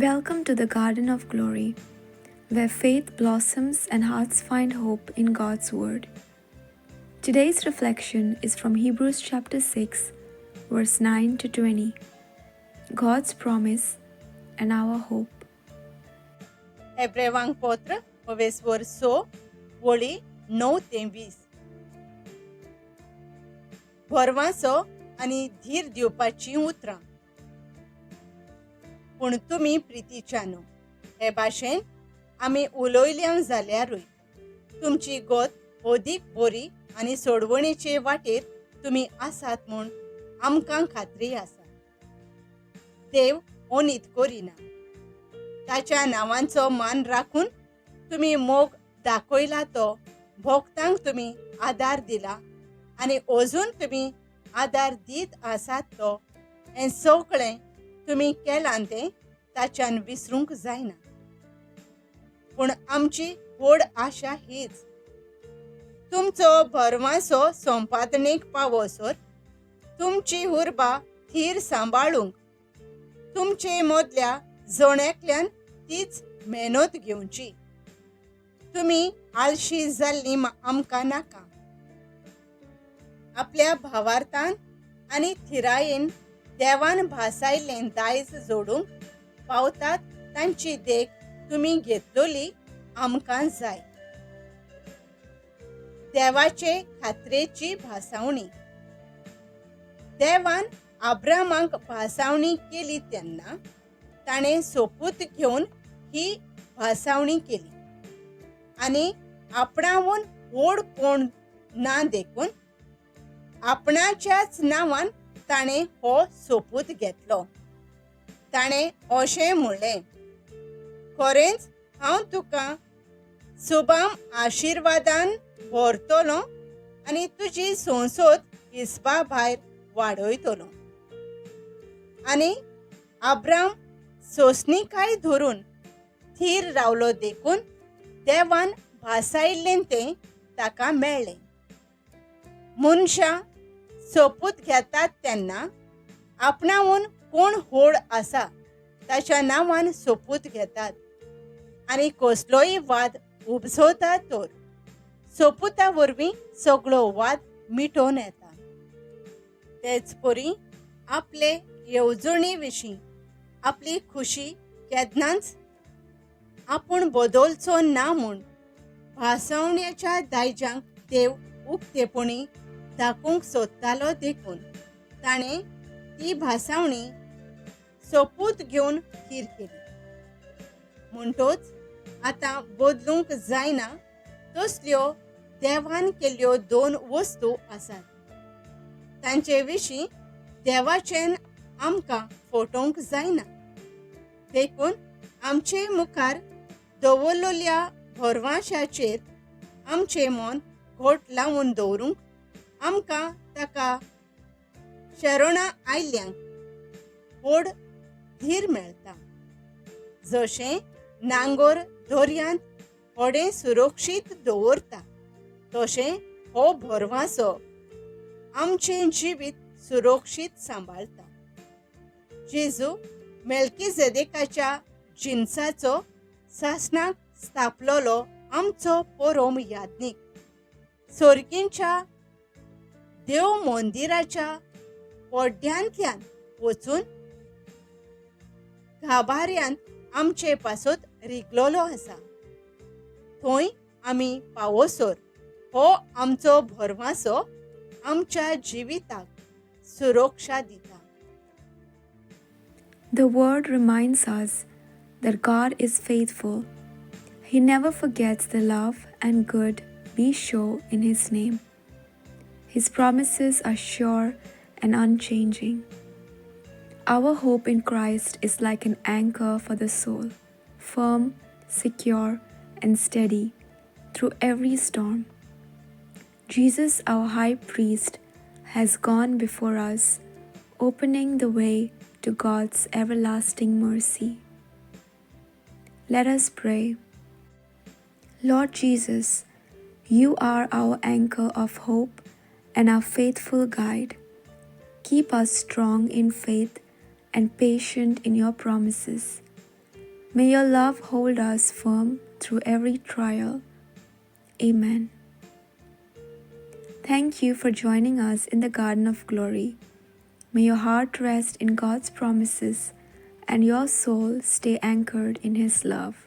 Welcome to the Garden of Glory, where faith blossoms and hearts find hope in God's Word. Today's reflection is from Hebrews chapter 6, verse 9 to 20. God's promise and our hope. हेब्रेवांक पत्र वेसवर स वळी 9 ते 20. भरवांसो आनी धीर दिवपाचीं उतरां. पूण तुमी प्रितीच्यानो हे भाशेन आमी उलयल्या जाल्यारूय तुमची गत अदीक बरी आनी सोडवणेचे वाटेर तुमी आसात म्हूण आमकां खात्री आसा. देव ओनीत करिना. ताच्या नांवांचो मान राखून तुमी मोग दाखयला तो भोक्तांक तुमी आदार दिला आनी अजून तुमी आदार दीत आसात तो हें सगळें तुमी केलां तें ताच्यान विसरूंक जायना. पूण आमची व्हड आशा हीच, तुमचो भरवांसो संपादनेक पावोसर तुमची उर्बा थीर सांबाळूंक तुमचे मदल्या जण एकल्यान तीच मेहनत घेवची. तुमी आळशी जाल्ली आमकां नाका. आपल्या भावार्थान आनी थिरायेन देवान भासायल्लें दायज जोडूंक पावतात तांची देख तुमी घेतलोली आमकां जाय. देवाचे खात्रेची भासावणी. देवान आब्रामाक भासावणी केली तेन्ना ताणें सोपूत घेवन ही भासावणी केली आनी आपणावून व्हड कोण ना देखून आपणाच्याच नांवान ताणें हो सोपूत घेतलो. ताणें अशें म्हणलें, खरेंच हांव तुका सुबाम आशिर्वादान भरतलो आनी तुजी संसद हिसपा भायर वाडयतलो. आनी आब्राम सोंसणीकाय धरून थीर रावलो देखून देवान भासायिल्लें तें ताका मेळ्ळें. मनशां सोपूत घेतात तेन्ना आपणावून कोण व्हड आसा ताच्या नांवान सोपूत घेतात आनी कसलोय वाद उपजवता तर सोपुता वरवीं सगळो वाद मिटोवन येता. तेच परी आपले येवजणे विशीं आपली खुशी केन्नाच आपूण बदलचो ना म्हूण भासवण्याच्या दायजांक देव उक्तेपणी दाखोवंक सोदतालो देखून ताणें ती भासावणी सोपूत घेवन थीर केली. म्हणटोच आतां बदलूंक जायना तसल्यो देवान केल्ल्यो दोन वस्तू आसात. तांचे विशीं देवाचें आमकां फटोवंक जायना. देखून आमचे मुखार दवरलेल्या भरवांशाचेर आमचें मन घट लावन दवरूंक आमकां ताका शरणां आयल्ल्यांक व्हड धीर मेळटा. जशें नांगोर दर्यांत व्हडें सुरक्षीत दवरता तशें हो भरवांसो आमचें जिवीत सुरक्षीत सांबाळटा. जेजू मेल्कीजेदेकाच्या जिनसाचो सासणाक स्थापलेलो आमचो परम याज्ञीक सोर्गींच्या देव मंदिराच्या पड्ड्यांतल्यान वचून गाभाऱ्यांत आमचे पासत रिगलोलो आसा. थंय आमी पावोसर हो आमचो भरवांसो आमच्या जिविताक सुरक्षा दिता. The Word reminds us that God is faithful. He never forgets the love and good we show in His name. His promises are sure and unchanging. Our hope in Christ is like an anchor for the soul, firm, secure, and steady through every storm. Jesus, our high priest, has gone before us, opening the way to God's everlasting mercy. Let us pray. Lord Jesus, you are our anchor of hope and our faithful guide. Keep us strong in faith and patient in your promises. May your love hold us firm through every trial. Amen. Thank you for joining us in the Garden of Glory. May your heart rest in God's promises and your soul stay anchored in His love.